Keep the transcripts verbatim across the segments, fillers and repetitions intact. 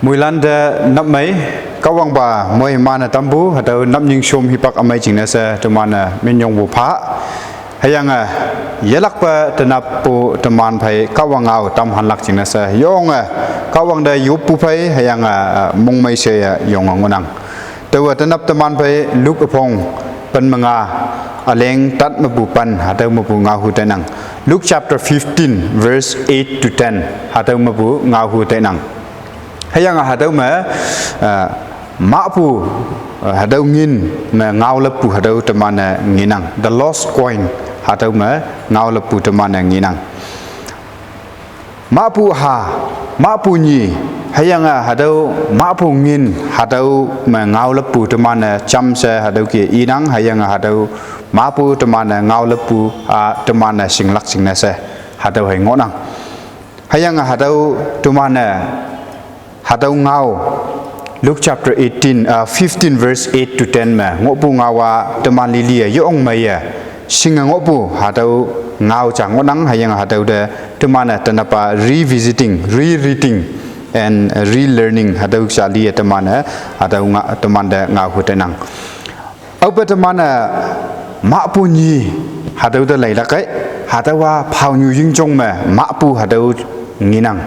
Moilan te nap mei, Kahwangpa moi himan-e tampu, hatüo nap nying shom hipak ümei jingne she teman-e minyongpu pha. Hüyange, yelakpe tenappu teman phei Kahwang ngao tam hanlak jingne she yonge, Kahwang te yoppu phei hüyange, eh, mongmei she ye yonge ngohnang. Taowe tenap teman phei Luke üpong pen me nga, üleng tat mepu pen, hatüo mepu ngaohu tainang. Luke chapter fifteen, verse eight to ten, hatüo mepu ngaohu tainang. Hüyange hatüo me, eh, mahpu, eh, hatüo ngin me ngaoleppu hatüo teman-e ngenang. The lost coin, hatüo me ngaoleppu teman-e ngenang. Mahpu ha, mahpu nyi, hüyange hatüo mahpu ngin, hatüo me ngaoleppu teman-e jamshe hatüo ke inang, hüyange hatüo mahpu teman-e ngaoleppu, ah, teman-e shinglak jingne she, hatüo hei ngohnang. Hüyange hatüo teman-e, hatüo ngao, Luke chapter eighteen, uh, fifteen verse eight to ten me ngohpu ngao-a teman lili-e yong meiye shinge ngohpu hatüo ngao ja ngohnang, hüyange hatüo te teman-e tenapa revisiting, rereading and relearning hatüo ja liye teman-e hatüo nga-, teman te ngaohu tainang. Aope teman-e mahpu nyi hatüo te leilak kei, hatüowa phaonyu yingjong me mahpu hatüo ngenang.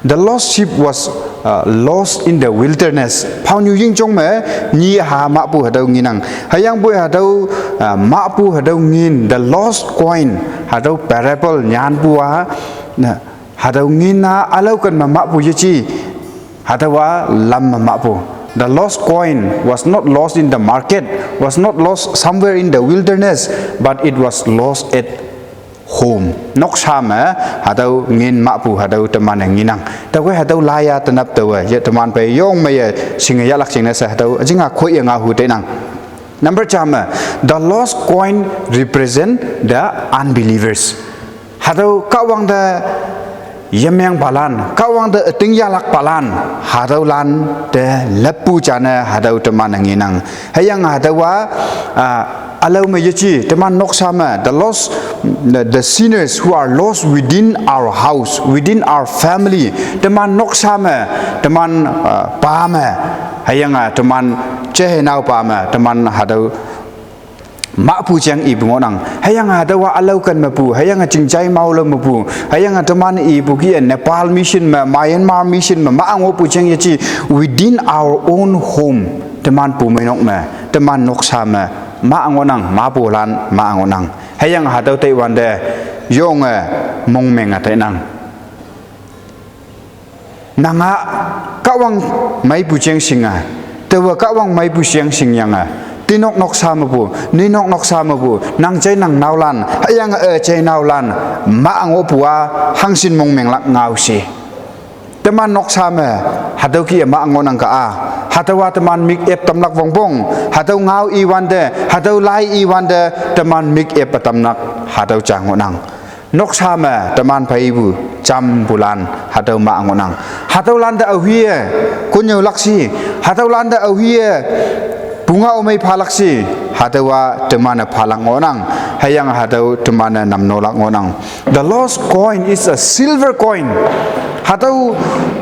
The lost sheep was, uh, lost in the wilderness. Phaonyu yingjong me nyi ha mahpu hatüo ngenang. Hüyangpoi hatüo, uh, mahpu hatüo ngin, the lost coin, hatüo parable nyanpu-a, na, hatüo ngin-a ülao ken me mahpu yeje, hatüowa lam me mahpu. The lost coin was not lost in the market, was not lost somewhere in the wilderness, but it was lost at home. Noksa me hatüo ngin mahpu hatüo teman-e ngenang. Taowe hatüo lai-a tenap taowe ye teman phei yong meiye shinge yahlak jingne she hatüo jinga khoiye ngaohu tainang. Number ja me, the lost coin represent the unbelievers. Hatüo Kahwang te yemengpalan, Kahwang te üting yahlakpalan, hatüolan te leppu jane hatüo teman-e ngenang. Hüyange hatüowa, ah, ülao me yeje, teman noksa me, the lost, the, the sinners who are lost within our house, within our family, teman noksa me, teman, ah, pa me, hüyange teman jeiheinao pa me, teman hatüo mahpu jeng ipu ngohnang. Hüyange hatüowa ülao ken mepu, hüyange jingjai maolao mepu, hüyange teman ipu kih-e Nepal mission me, Myanmar mission me, ma ngohpu jeng yeje within our own home. Teman pumeinok me, teman noksa me, ma ngohnang, mahpulan ma ngohnang. Hüyange hatüo taiwante, yonge mongmenge tainang. Nanga Kahwang meipu jeng shinge, taowe Kahwang meipu jeng shingyange, tinok noksa mepu, ninok noksa mepu, nang jai nang naolan, hüyange, eh, jai naolan, ma ngohpu-a hangshin mongmenglak ngao she. Teman noksa me, hatüo kih-e ma ngohnang ka-a, hatüowa teman mik ep tamlak wongpong, hatüo ngao iwante, hatüo lai iwante, teman mik ep tamlak, hatüo ja ngohnang. Noksa me teman pheipu jampulan hatüo ma ngohnang. Hatüolante aohiye konnyüolak shi, hatüolante aohiye pungao mei phalak shi, hatüowa teman-e phalak ngohnang, hüyange hatüo teman-e namnolak ngohnang. The lost coin is a silver coin. Hatüo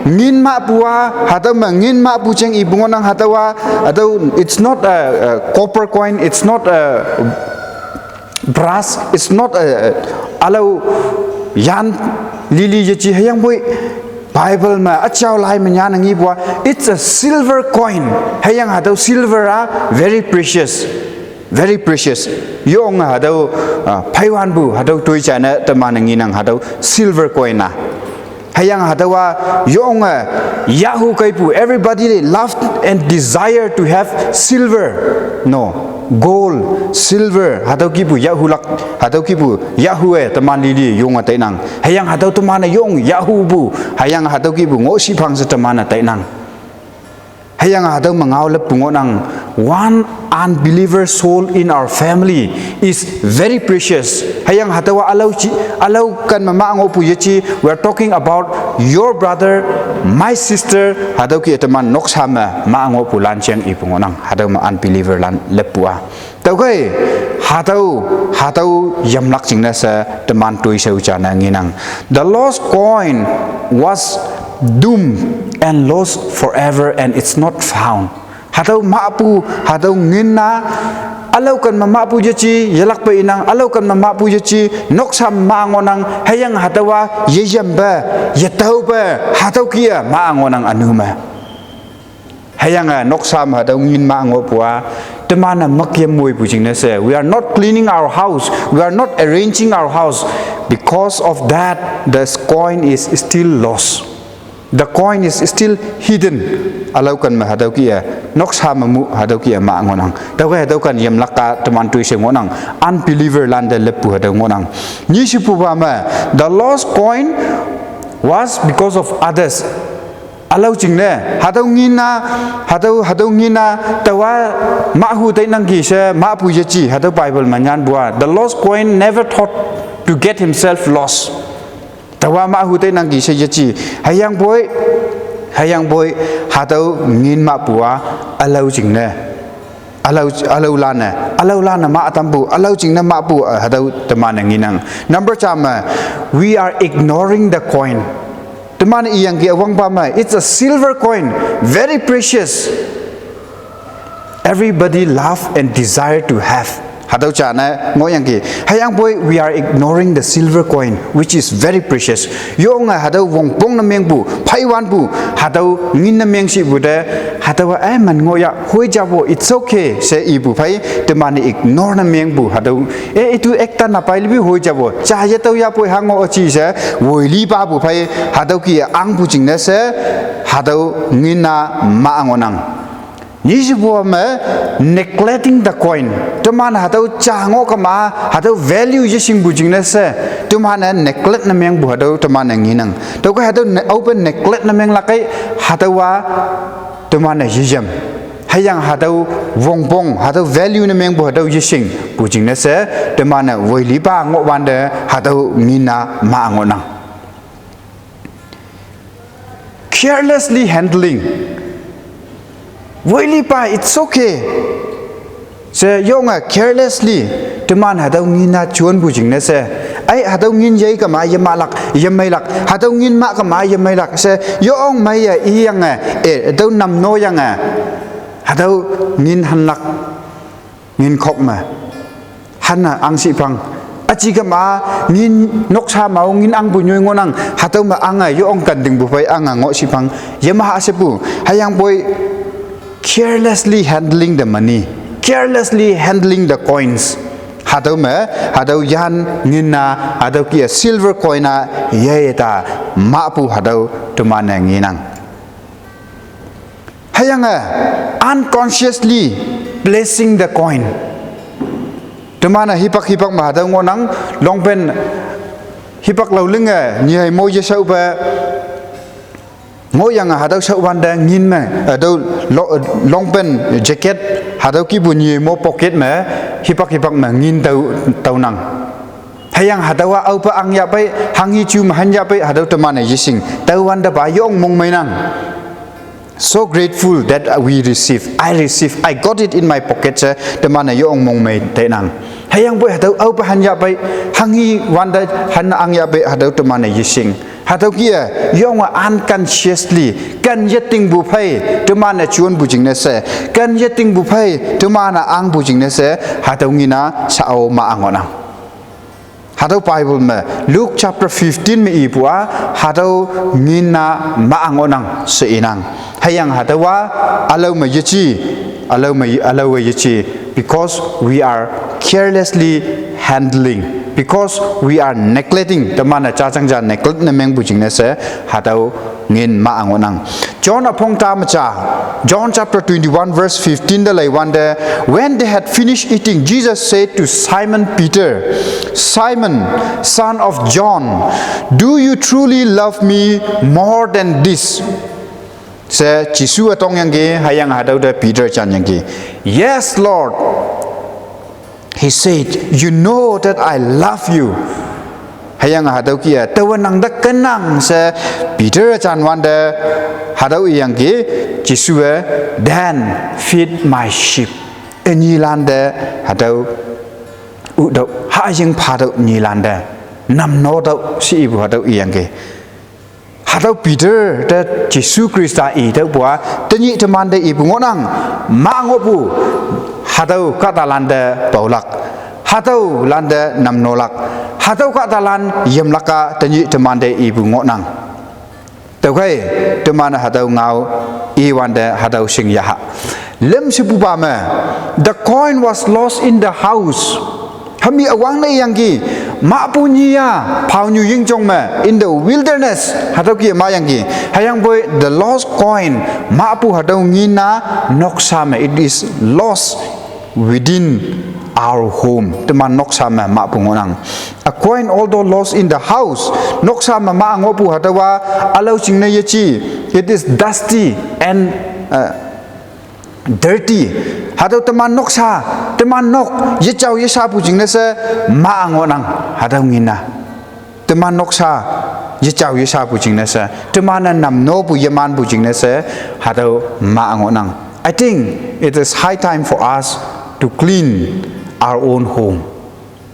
ngin mahpu-a, hatüo me ngin mahpu jeng ipu ngohnang hatüowa, hatüo, it's not a, a copper coin, it's not a brass, it's not a, ülao yan lili yeje, hüyangpoi Bible me, üjao lai me nyanne ngepu-a, it's a silver coin. Hüyange hatüo silver-a very precious, very precious. Yonge hatüo, ah, pheiwanpu hatüo toi jane teman-e ngenang hatüo silver coin-a. Hüyange hatüowa yonge yahhu keipu, everybody loved and desire to have silver, no, gold, silver, hatüo kihpu yahhulak, hatüo kihpu yahhu-e teman lili yonge tainang. Hüyange hatüo teman-e yong yahhupu, hüyange hatüo kihpu ngoh shiphang she teman-e tainang. Hüyange hatüo me ngao leppu ngohnang, one unbeliever soul in our family is very precious. Hüyange hatüowa ülao ji, ülao ken me ma ngohpu yeje, we are talking about your brother, my sister, hatüo kih-e teman noksa me ma ngohpulan jeng ipu ngohnang, hatüo me unbelieverlan leppu-a. Tüokhei, hatüo, hatüo yamlak jingne she teman toishao jane ngenang. The lost coin was doomed and lost forever and it's not found. Hatüo mahpu, hatüo ngin-a, ülao kan me mahpu yeji, yelakpe inang, ülao kan me mahpu yeji, noksa me mah ngohnang, hüyange hatüowa, yeyampe, yetaope, hatüo kih-e mah ngohnang ünu me. Hüyange noksa me hatüo ngin mah ngohpu-a, teman-e mükye moipu jingne she. We are not cleaning our house. We are not arranging our house. Because of that, the coin is still lost. The coin is still hidden. Ülao kan me hatüo kih-e, noksa me mu hatüo kih-e mah ngohnang. Tüokhei hatüo kan yemlak-a teman toishe ngohnang. Unbeliever lante leppu hatüo ngohnang. Nyishepupa me, the lost coin was because of others. Ülao jingne, hatüo ngin-a, hatüo, hatüo ngin-a, taowa mahhu teinangki she mahpu yeji, hatüo Bible me nyanpu-a. The lost coin never thought to get himself lost. Taowa mahhu teinangki she yeji. Hüyangpoi, hüyangpoi, hatüo ngin mahpu-a, ülao jingne. Ülao, ülaolan-e, ülaolan-e mah tampu, ülao jingne mahpu, eh, hatüo teman-e ngenang. Number ja me, we are ignoring the coin. Teman-e iyangki üwangpa me, it's a silver coin, very precious. Everybody love and desire to have. Hatüo jane ngohyangki. Hüyangpoi, we are ignoring the silver coin, which is very precious. Yonge hatüo wongpong ne mengpu, pheiwanpu, hatüo ngin ne mengshipu te, hatüowa, eh, man ngohya, hoi japo, it's okay, she ipu phei, teman-e ignore ne mengpu, hatüo, eh, itu ekta napai libi hoi japo, ja yetüo yapoi hango üji she, woilipapu phei, hatüo kih-e angpu jingne she, hatüo ngin-a mah ngohnang. Nyishepu me neglecting the coin. Teman hatüo ja ngoh kema, hatüo value yeshingpu jingne she. Teman-e neglect ne mengpu hatüo teman-e ngenang. Tüokhei hatüo ne-, aope neglect ne menglak kei, hatüowa teman-e yeyam. Hüyange hatüo wongpong, hatüo value ne mengpu hatüo yeshingpu jingne she. Teman-e woilipa ngohwante hatüo ngin-a mah ngohnang. Carelessly handling. Woilipa, it's okay. She yonge carelessly, teman hatüo ngin-a jonpu jingne she. Ai, hatüo ngin yei kema yemeilak, yemeilak. Hatüo ngin mah kema yemeilak. She yong meiye iyange, eh, hatüo namno yange. Hatüo ngin hanlak. Ngin khok me. Hanne angshihpang. Üji kema ngin noksa me-o ngin angpu nyoi ngohnang. Hatüo me ange yong kan tingpu phei ange ngohshihpang. Yema hashepu. Hüyangpoi carelessly handling the money. Carelessly handling the coins. Hatüo me, hatüo yan ngin-a, hatüo kih-e silver coin-a, yeta, mahpu hatüo teman-e ngenang. Hüyange, unconsciously placing the coin. Teman-e hipak hipak me hatüo ngohnang, longpen hipak lao linge, nyihei mo yeshaope, ngohyange hatüo shaowante ngin me, hatüo lo-, longpen jacket, hatüo kihpu nyihei mo pocket me, hipak hipak me ngin tao, taonang. Hüyange hatüowa aope ang yahpei, hanghi ju me han yahpei, hatüo teman-e yeshing. Taowantepa yong mongmeinang. So grateful that we receive. I receive. I got it in my pocket she teman-e yong mongmei tainang. Hüyangpoi hatüo aope han yahpei, hanghi wante han ang yahpei, hatüo teman-e yeshing. Hatüo kih-e, yonge unconsciously, ken yetingpu phei, teman-e jonpu jingne she, ken yetingpu phei, teman-e angpu jingne she, hatüo ngin-a shao mah ngohnang. Hatüo Bible me, Luke chapter fifteen me ipu-a, hatüo ngin-a mah ngohnang she inang. Hüyange hatüowa, ülao me yeji, ülao me, ülao-e yeji, because we are carelessly handling, because we are neglecting, teman-e jajang ja neglect ne mengpu jingne she, hatüo ngin mah ngohnang. John üpong ta me ja, John chapter twenty-one verse fifteen te leiwante, when they had finished eating, Jesus said to Simon Peter, Simon, son of John, do you truly love me more than this? She Jesu-e tongyangki, hüyange hatüo te Peter janyangki. Yes, Lord. He said, you know that I love you. Hüyange hatüo kih-e, taowe nang te kenang she Peter janwante, hatüo iyangki, Jesu-e, then feed my sheep. Ünyilante, hatüo, utüoh, haying phatüoh nyilante, namno tüoh she ipu hatüo iyangki. Hatüo Peter te Jesu Khrista i tüopu-a, tenyih temante ipu ngohnang, ma ngohpu, hatüo kahtalan te paolak, hatüolan te namnolak, hatüo kahtalan yamlak-a tenyih temante ipu ngohnang. Tüokhei, teman hatüo ngao iwante hatüo shingyaha. Lüm shepupa me, the coin was lost in the house. Hami üwangne yangki, mahpu nyi-a, phaonyu yingjong me, in the wilderness, hatüo ki ma yangki. Hüyangpoi, the lost coin, mahpu hatüo ngin-a, noksa me, it is lost within our home. Teman noksa me mahpu ngohnang. A coin, although lost in the house, noksa me ma ngohpu hatüowa, ülao jingne yeji, it is dusty and, uh, dirty. Hatüo teman noksa, teman nok, yejao yeshapu jingne she, ma ngohnang, hatüo ngin-a. Teman noksa, yejao yeshapu jingne she, teman-e namnopu yemanpu jingne she, hatüo ma ngohnang. I think it is high time for us to clean our own home.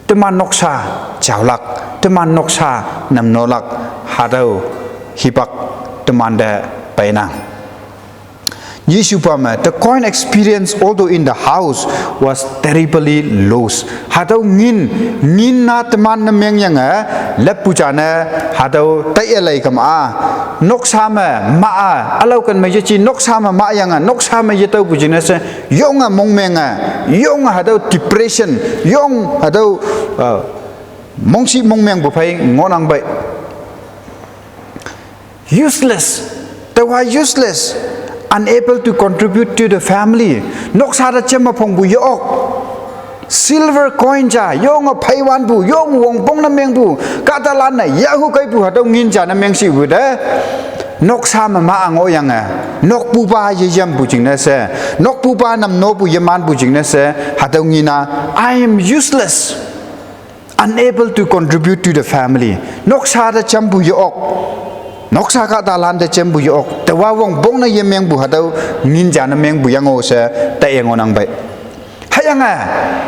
Teman noksa jaolak, teman noksa namnolak, hatüo hipak temante peinang. Nyishupa me, the coin experience, although in the house, was terribly lost. Hatüo ngin, ngin-a teman ne mengyange, leppu jane, hatüo taiye lei kama-a. Noksa me ma-a, ülao ken me yeji, noksa me mayange, noksa me yetaopu jingne she, yonge mongmenge, yonge hatüo depression, yong hatüo, uh, mongshi mongmengpu phei ngohnang pei. Useless. Taowa useless. Unable to contribute to the family. Noksa te jemme phongpu ye-ok. Silver coin ja, yonge pheiwanpu, yong wongpong ne mengpu, kahtalan-e, yahu keipu hatüo ngin ja ne mengshipu te. Noksa me ma ngohyange. Nokpupa yeyampu jingne she. Nokpupa namnopu yemanpu jingne she. Hatüo ngin-a, I am useless. Unable to contribute to the family. Noksa te jampu ye-ok. Noksa kahtalan te jampu ye-ok. Taowa wongpong ne yemengpu hatüo ngin ja ne mengpu yango she taiye ngohnang pei. Hüyange,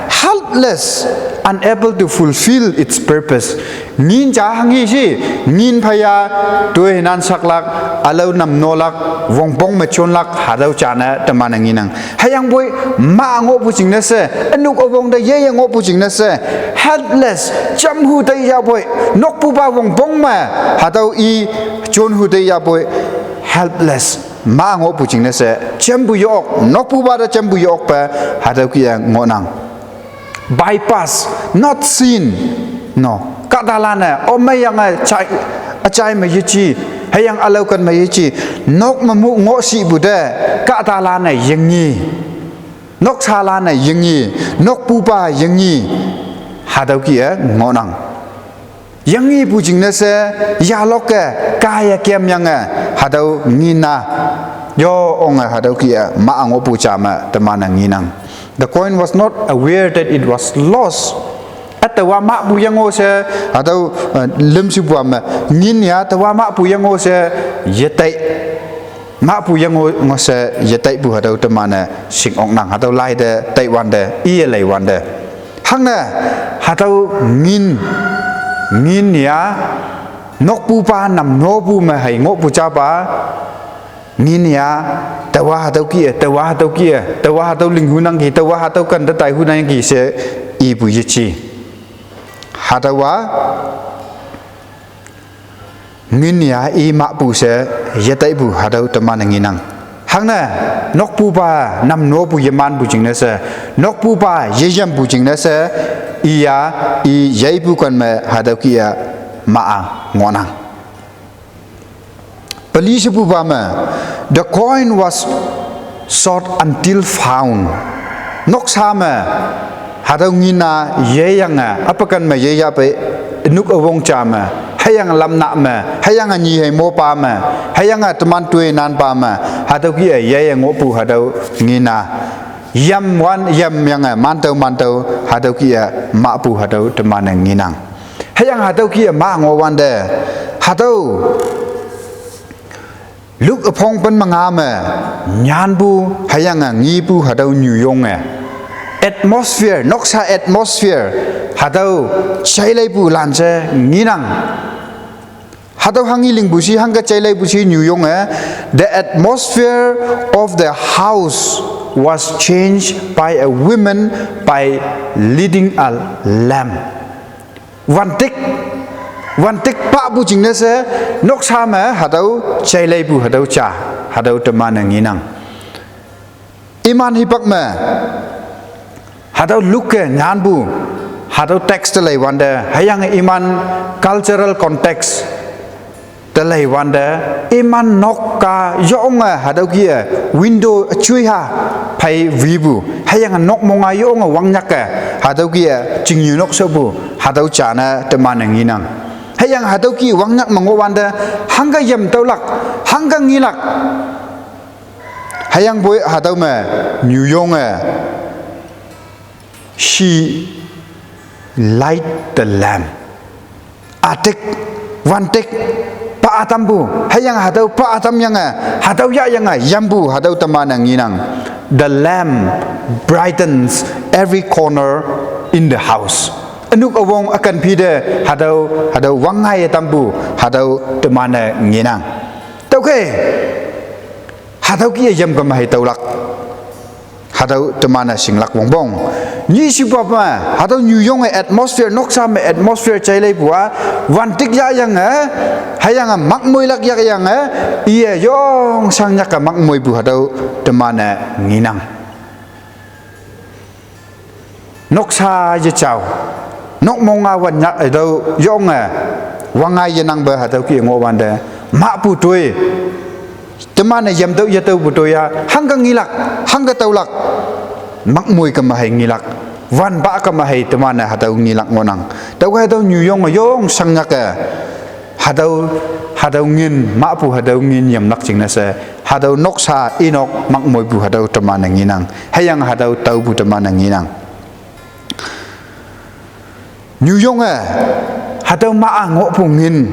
helpless, unable to fulfill its purpose. Ngin ja hanghi shi, ngin pheiya, toinan saklak, ülao namnolak, wongpong me jonlak, hatüo jane teman-e ngenang. Hüyangpoi, ma ngohpu jingne she, ünok üwong te yeye ngohpu jingne she, helpless, jamhu teiyahpoi, nokpupa wongpong me, hatüo i jonhu teiyahpoi, helpless, ma ngohpu jingne she, jampu ye-ok, nokpupa te jampu ye-okpe, hatüo ki-e ngohnang. Bypass, not seen. No, kahtalan-e, omeiyange, jai, üjai me yeji, hüyange ülao ken me yeji, nok me mu ngohshipu te, kahtalan-e yengi. Noksalan-e yengi, nokpupa yengi, hatüo ki-e ngohnang. Yengipu jingne she, yalokke, kaiye kemyange, hatüo ngin-a, yo onge hatüo ki-e ma ngohpu ja me teman-e ngenang. The coin was not aware that it was lost. Ütaowa mahpu yango she, hatüo, uh, lüm shepupa me, ngin-a taowa mahpu yango she, yetai. Mahpu yango, ngo she yetaipu hatüo teman-e shing oknang, hatüo lai te taiwante, iye leiwante. Hangne, hatüo ngin, ngin-a, nokpupa namnopu me hei ngohpu japa, ngin-a, taowa hatüo ki-e, taowa hatüo ki-e, taowa hatüo linghunangki, taowa hatüo kente taihunangki she, ipu yeji. Hatüowa, ngin-a i mahpu she, yetaipu hatüo teman-e ngenang. Hangne, nokpupa namnopu yemanpu jingne she, nokpupa yeyampu jingne she, iya, i yeipu ken me hatüo ki-e ma ngohnang. Peli shepupa me, the coin was sought until found. Noksa me, hatüo ngin-a yeyange, üpaken me yeyahpei, ünok üwong ja me, hüyange lamna me, hüyange nyi hei mopa me, hüyange teman toinanpa me, hatüo ki-e yeye ngohpu hatüo ngin-a. Yamwan, yamyange, mantüo, mantüo, hatüo ki-e mahpu hatüo teman-e ngenang. Hüyange hatüo ki-e ma ngohwante, hatüo Luke üpong pen me nga me, nyanpu, hüyange ngepu hatüo nyuyonge, atmosphere, noksa atmosphere, hatüo jaileipulan she ngenang. Hatüo hangi lingpu shi, hangke jailaipu shi nyuyonge, the atmosphere of the house was changed by a woman by lighting a lamp. Wantik, wantik papu jingne she, noksa me hatüo jailaipu hatüo ja, hatüo teman-e ngenang. Iman hipak me, hatüo Luke-e nyanpu, hatüo text te leiwante, hüyange iman cultural context te leiwante, iman nok ka yonge hatüo kih-e window üjoi ha phei wipu, hüyange nok monga yonge wangnyak-e hatüo kih-e chingnyu nok shepu, hatüo jane teman-e ngenang. Hüyange hatüo kih wangnyak me ngohwante, hangke yem tüolak, hangke ngelak. Hüyangpoi hatüo me nyuyonge, she light the lamp. Atik, wantik, pa atampu, hüyange hatüo pa atamyange, hatüo yahyange yampu, hatüo teman-e ngenang. The lamp brightens every corner in the house. Ünok üwong ükan phite, hatüo, hatüo wangngai tampu, hatüo teman-e ngenang. Tüokhei, hatüo kih-e yem kema hei tüolak. Hatüo teman-e shinglak wongpong. Nyishipa me, hatüo nyuyonge atmosphere, noksa me atmosphere jaileipu-a, wantik yahyange, hüyange makmoilak yahyange, iye yong shangnyak-e makmoipu hatüo teman-e ngenang. Noksa yejao, nok monga wangnyak hatüo yonge, wangngai yenangpe hatüo kih ngohwante, mahpu toi, teman-e yemtüoh yetüohpu toi-a, hangke ngelak, hangke tüolak, makmoi kema hei ngelak, wanpa kema hei teman-e hatüo ngelak ngohnang. Tüokhei hatüo nyuyonge yong shangnyak-e, hatüo, hatüo ngin, mahpu hatüo ngin yemlak jingne she, hatüo noksa inok makmoipu hatüo teman-e ngenang. Hüyange hatüo taopu teman-e ngenang. Nyuyonge, hatüo ma-a ngohpu ngin.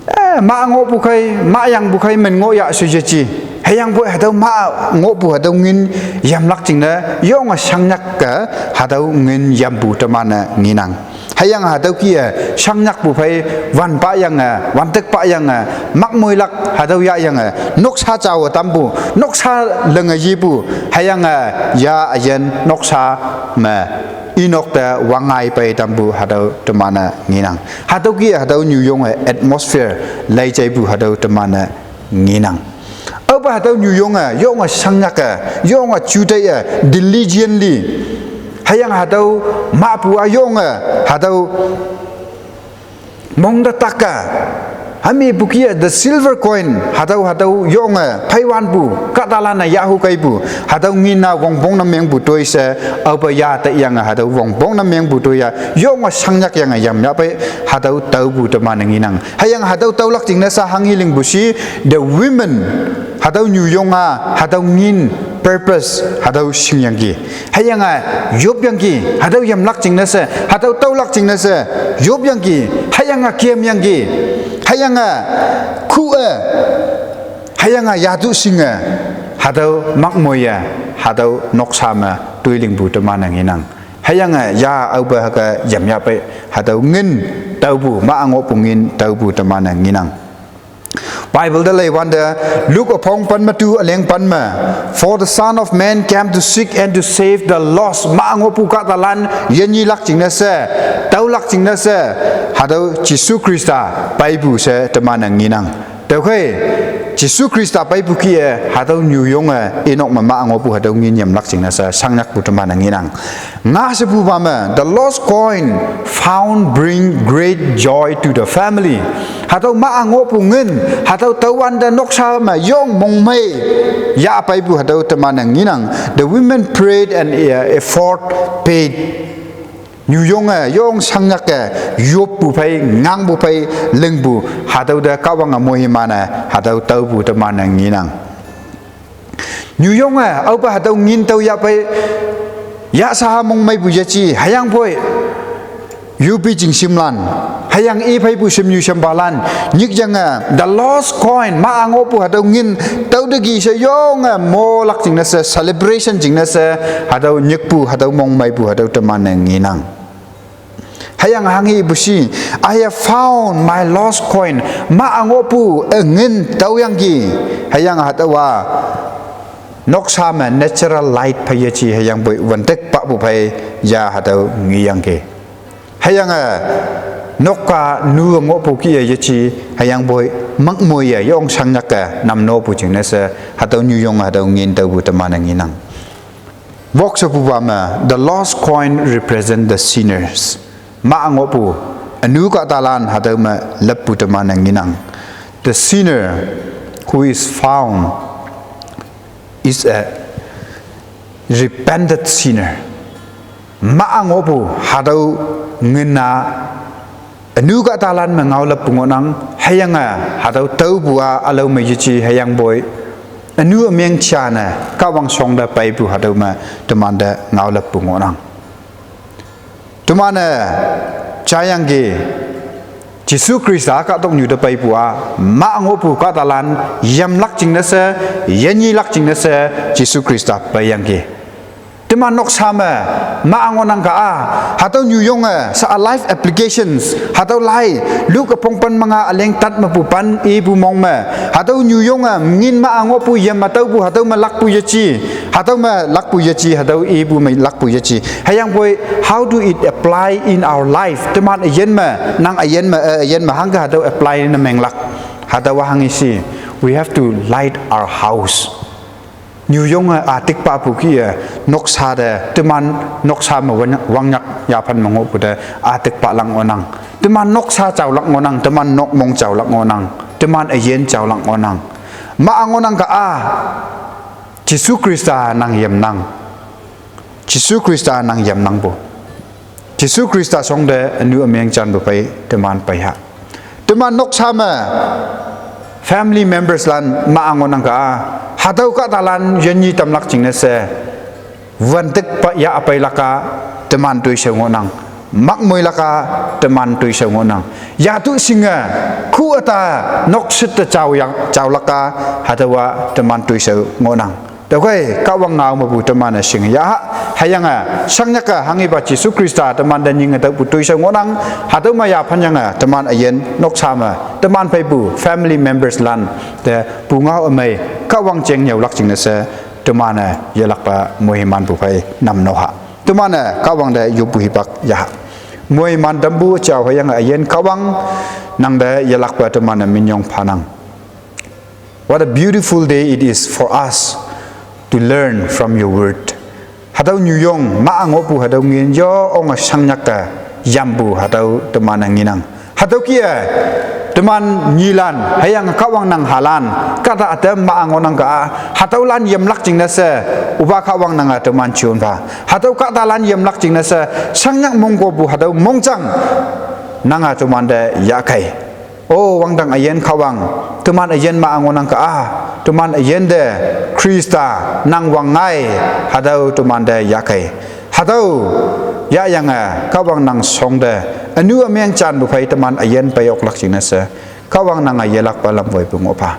Eh, ma-a ngohpu khei, ma yangpu khei men ngoh ya she yeji. Hüyangpoi hatüo ma-a ngohpu hatüo ngin yamlak jingne, yonge shangnyak-e, hatüo ngin yampu teman-e ngenang. Hüyange hatüo kih-e, shangnyakpu phei, wanpa yange, wantikpa yange, makmoilak hatüo yahyange, noksa jaowe tampu, noksa lenge yepu, hüyange, ya üyin noksa me, inok te wangngai pei tampu hatüo teman-e ngenang. Hatüo kih-e hatüo nyuyonge atmosphere lai jaipu hatüo teman-e ngenang. Aope hatüo nyuyonge, yonge shangnyak-e, yonge jutei-e, diligently. Hüyange hatüo mahpu-a yonge, hatüo mong te tak-e, hami pu kih-e the silver coin, hatüo, hatüo yonge pheiwanpu, kahtalan-e yahu keipu, hatüo ngin-a wongpong ne mengpu toi she, aope ya teyange hatüo wongpong ne mengpu toi-a, yonge shangnyak yange yamyah pei, hatüo taopu teman-e ngenang. Hüyange hatüo tüolak jingne she hangi lingpu shi, the women, hatüo nyuyong-a, hatüo ngin purpose, hatüo shingyangki. Hüyange yopyangki, hatüo yamlak jingne she, hatüo tüolak jingne she, yopyangki, hüyange kemyangki, hüyange khu-e, hüyange yatu shinge, hatüo makmoiye, hatüo noksa me toi lingpu teman-e ngenang. Hüyange ya aope hüke yamyah pei, hatüo ngin taopu, ma ngohpu ngin taopu teman-e ngenang. Bible te leiwante, Luke üpong pen me tu üleng pen me, "For the Son of Man came to seek and to save the lost." Ma ngohpu kahtalan yenyilak jingne she, taolak jingne she, hatüo Jesu Khrista peipu she teman-e ngenang. Tüokhei, Jesu Khrista peipu kih-e, hatüo nyuyonge, inok me ma ngohpu hatüo ngin yamlak jingne she, shangnyakpu teman-e ngenang. Nga shepupa me, the lost coin found bring great joy to the family. Hatüo ma ngohpu ngin, hatüo taowante noksa me yong mongmei, yah peipu hatüo teman-e ngenang. The women prayed and, uh, effort paid. Nyuyonge, yong shangnyake, yoppu phei, ngangpu phei, lingpu, hatüo te Kahwange moiman-e, hatüo taopu teman-e ngenang. Nyuyonge, aope hatüo ngin tao yah pei, yah shaha mongmeipu yeji, hüyangpoi, yupi jingshimlan, hüyange i pheipu shimnyu shimpalan, nyikyange, the lost coin, ma ngohpu hatüo ngin, tüo te ki she yonge, molak jingne she, celebration jingne she, hatüo nyikpu, hatüo mongmeipu, hatüo teman-e ngenang. Hüyange hanghe ipu shi, "I have found my lost coin." Mah ngohpu, eh, ngin tüoyangki. Hüyange hatüowa noksa me natural light phei yeje, hüyangpoi wüntek papu phei ya hatüo ngeyangki. Hüyange nokka nu ngohpu kih-e yeje, hüyangpoi mükmoi ye yong shangnyak-e namnopu jingne she, hatüo nyuyong hatüo ngin taopu teman-e ngenang. Wok shepupa me, the lost coin represent the sinners. Mah ngohpu, ünu kahtalan hatüo me leppu teman-e ngenang. The sinner who is found is a repented sinner. Mah ngohpu hatüo ngin-a ünu kahtalan me ngaoleppu ngohnang, hüyange hatüo taopu-a ülao me yeje, hüyangpoi ünu ümeng jane Kahwang shongte peipu hatüo me temante ngaoleppu ngohnang. Teman-e jayangki, Jesu Khrista kahtoknyu te peipu-a mah ngohpu kahtalan yamlak jingne she, yenyilak jingne she Jesu Khrista peiyangki. Teman noksa me mah ngohnang ka-a, hatüo nyuyonge sha-a life applications, hatüo lai, Luke üpong pen me nga üleng tat mepu pen ipu mong me, hatüo nyuyonge ngin mah ngohpu yam me taopu hatüo me lakpu yeje, hatüo me lakpu yeje, hatüo ipu me lakpu yeje. Hüyangpoi, how do it apply in our life? Teman üyin me, nang üyin me, eh, üyin me hangke hatüo apply ne menglak? Hatüowa hanghe shi, we have to light our house. Nyuyonge ütikpapu kih-e, noksa te, teman noksa me wan-, wangnyak yaphan me ngohpu te ütikpa lak ngohnang. Teman noksa jaolak ngohnang, teman nok mong jaolak ngohnang, teman üyin jaolak ngohnang. Mah ngohnang ka-a, Jesu Khrista nang yamnang. Jesu Khrista nang yamnangpu. Jesu Khrista shongte ünu ümeng janpu phei teman peiha. Teman noksa me family members lan mah ngohnang ka-a, hatüo kahtalan yenyi tamlak jingne she, wüntek pa ya peilak-a teman toishao ngohnang. Mükmoilak-a teman toishao ngohnang. Yatu shinge, khu üta nokshitte jao yang, jaolak-a, hatüowa teman toishao ngohnang. Tüokhei Kahwang ngao mepu teman-e shinge yaha, hüyange shangnyak-e hanghepa Jesu Khrista temante nyinge taopu toishao ngohnang, hatüo me yaphan yange teman üyin noksa me, teman pheipu family members lan te pungao ümei Kahwang jeng nyüolak jingne she, teman-e yelakpe moimanpu phei namno ha. Teman-e Kahwang te yoppu hipak yaha. Moiman tampu jao hüyange üyin Kahwang, nangte yelakpe teman-e minyong phanang. What a beautiful day it is for us to learn from your word. Hatüo nyuyong mah ngohpu hatüo ngin yo onge shangnyak-e yampu hatüo teman-e ngenang. Hatüo kih-e, teman nyilan, hüyange Kahwang nang halan, kahta ütam mah ngohnang ka-a, hatüolan yamlak jingne she, Üpa Kahwang nange teman jon pha. Hatüo kahtalan yamlak jingne she, shangnyak mongkopu hatüo mongjang nange temante yahkei. O wangdang üyin Kahwang, teman üyin mah ngohnang ka-a, teman üyin te Khrista nang wangngai, hatüo temante yahkei. Hatüo yahyange Kahwang nang shongte ünu ümeng janpu phei teman üyin pei oklak jingne she, Kahwang nange yelakpe lam woipu ngoh pha.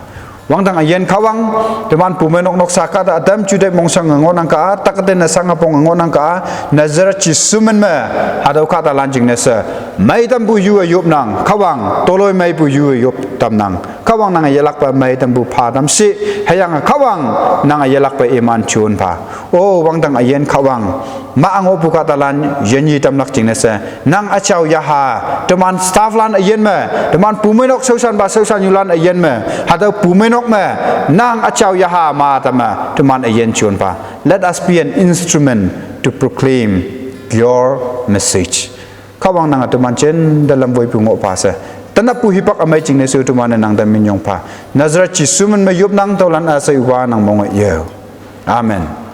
Wangdang üyin Kahwang, teman pumeinok noksa kahta ütam juteih mongshange ngohnang ka-a, takte ne shange ponge ngohnang ka-a, Nazareth Jesu min me, hatüo kahtalan jingne she, meitampu yu-e yopnang, Kahwang, toloi meipu yu-e yop tamnang. Kahwang nange yelakpe meitampu pha tam shi, hüyange Kahwang nange yelakpe iman jon pha. O wangdang üyin Kahwang, mah ngohpu kahtalan yenyi tamlak jingne she, nang üjao yaha, teman staff lan üyin me, teman pumeinok shaoshanpa shaoshannyulan üyin me, hatüo pumeinok me, nang üjao yaha ma tame, teman üyin jon pha. Let us be an instrument to proclaim your message. Kahwang nange teman jinte lam woipu ngoh pha she, tenappu hipak ümei jingne she teman-e nangte minyong pha. Nazareth Jesu min me yopnang, tüolan üshei Üpa nang mong-e yo. Amen.